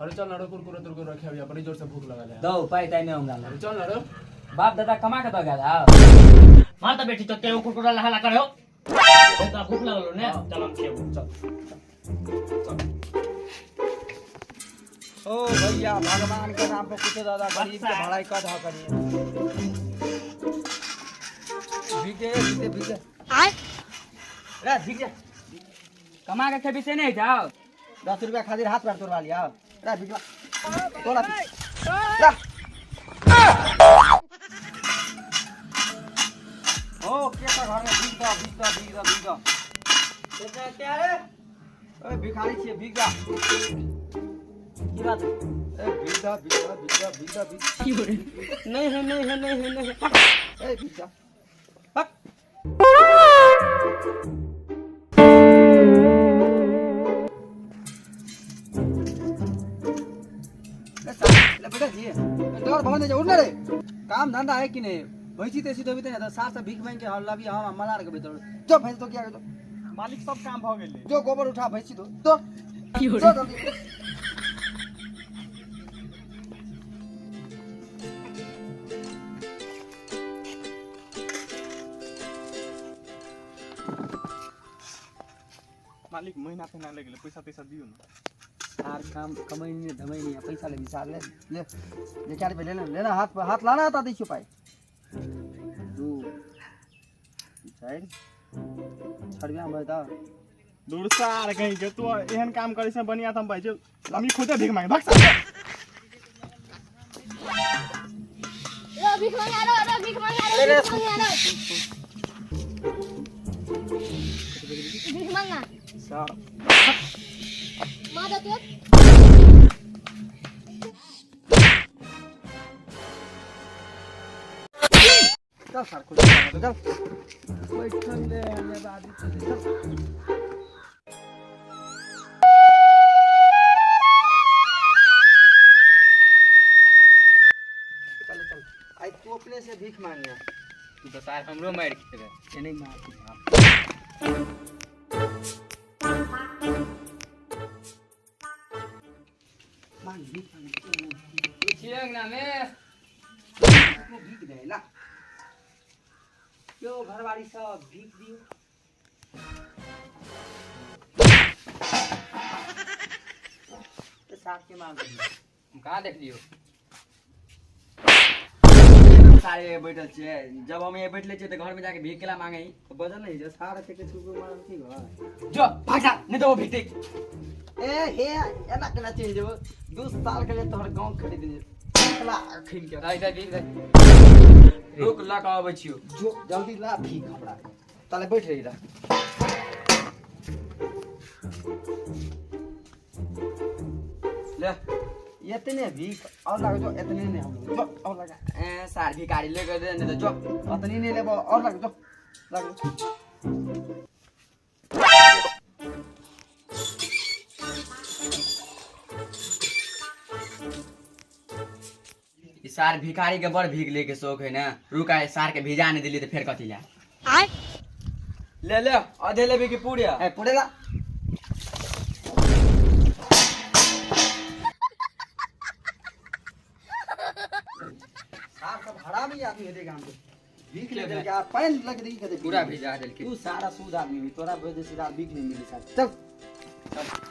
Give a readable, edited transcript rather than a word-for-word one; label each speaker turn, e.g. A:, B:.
A: अरे चल ना रे, कुरकुरे तुरकुरे रखे अभी, बड़ी जोर से भूख लगल है।
B: दो पाई ताई नहीं हमरा
A: अरे चल ना रे।
B: बाप दादा कमा के दो गया
C: मार त बेटी तो तेरे कुरकुरा लहाला करे हो। तो भूख लगल ने, चल हम खेबो चल।
D: ओ भैया भगवान के नाम पर कुछ दादा गरीब के भलाई कर दा करिए। भीगे भीगे भीगे
E: आय
D: रे भीग जा।
B: कमा के खेबी से नहीं जाओ।
D: 10 रुपया खातिर हाथ पैर तोड़वा लिया। रे भीगवा तोड़ा ला। ओ के का घर में भीग दा भीग दा भीग दा भीग दा। कितना क्या है? ओए भिखारी छिए भीग जा।
B: की बात है?
D: ए भीग दा भीग दा भीग दा भीग दा भीग।
B: नहीं है नहीं है नहीं है नहीं है।
D: ए भीग जा। पक। ले बेटा जी डर भवन दे उठ ना रे। काम धंधा है कि नहीं? भैंसी तैसी धोबी त नहीं सार से भीख मांग के हल्ला भी हम मलार के बेतर जो भैंस तो क्या जो
A: मालिक सब काम भ गेलै।
D: जो गोबर उठा भैंसी दो तो जो जल्दी।
A: मालिक महीना पहिना लग गेलै, पैसा तैसा दियौ ना।
D: यार काम कमाई नहीं धमाई नहीं पैसा ले सार ले ले ले 4 रुपये लेना लेना हाथ हाथ लाना आता देखियो पाई 2 4 6 रुपया बता।
A: दूर सार कहीं के तू एहन काम करै से बढ़िया त हम भाई हम खुदे भीख मांगे भाग सार।
E: रो भीख मांगा रो रो भीख मांगा रो भीख मांगा रो भीख मांगा
D: सार
E: मां दे तो
D: चल सार खुद चल बैठन दे हमें बादी चल। चल चल आई तू अपने से भीख मांगे।
B: तू तो सार हमरो मार खेबे।
D: ए नहीं मार मांग भीख मांग।
B: पूछिए ना में
D: भीख दे ला क्यों घरवाली सब भीख दियो। तो साथ के मांग
B: हम कहाँ देख लियो?
D: सारे बैठल छे जब हम ये बैठले छे तो घर में जाके भीख केला मांगे तो बजल नहीं जे सारे के छुपे मारल की घर
B: जो भाग जा नहीं तो वो भीख दे।
D: ए हे एना केना चलि जेबो 2 साल के लिए तोहर गांव खरीद ले ला अखिन के
B: दे दे भीख दे रुक ला का आबै छियो
D: जो जल्दी ला भीख हमरा ताले बैठ रही ला। ले इतने भीख और लगा जो इतने नहीं हम लोग जो और लगा
B: ए सार भिखारी ले के दे नहीं तो जो
D: अतनी नहीं लेबो और लगा जो लगा।
B: सार भिखारी के बड़ भीख लेके शौक है ना। रुक आए सार के भिजा नहीं दिली तो फिर कथी ला।
E: आय
B: ले ले आधे लेबे की पूड़िया
D: ए पूड़े ला। सार सब हरामी आदमी है गांव के भीख ले दे के पानी लग दी के
B: पूरा भिजा देल के
D: तू सारा सूद आदमी भी तोरा वजह से भीख नहीं मिली सार। चल चल।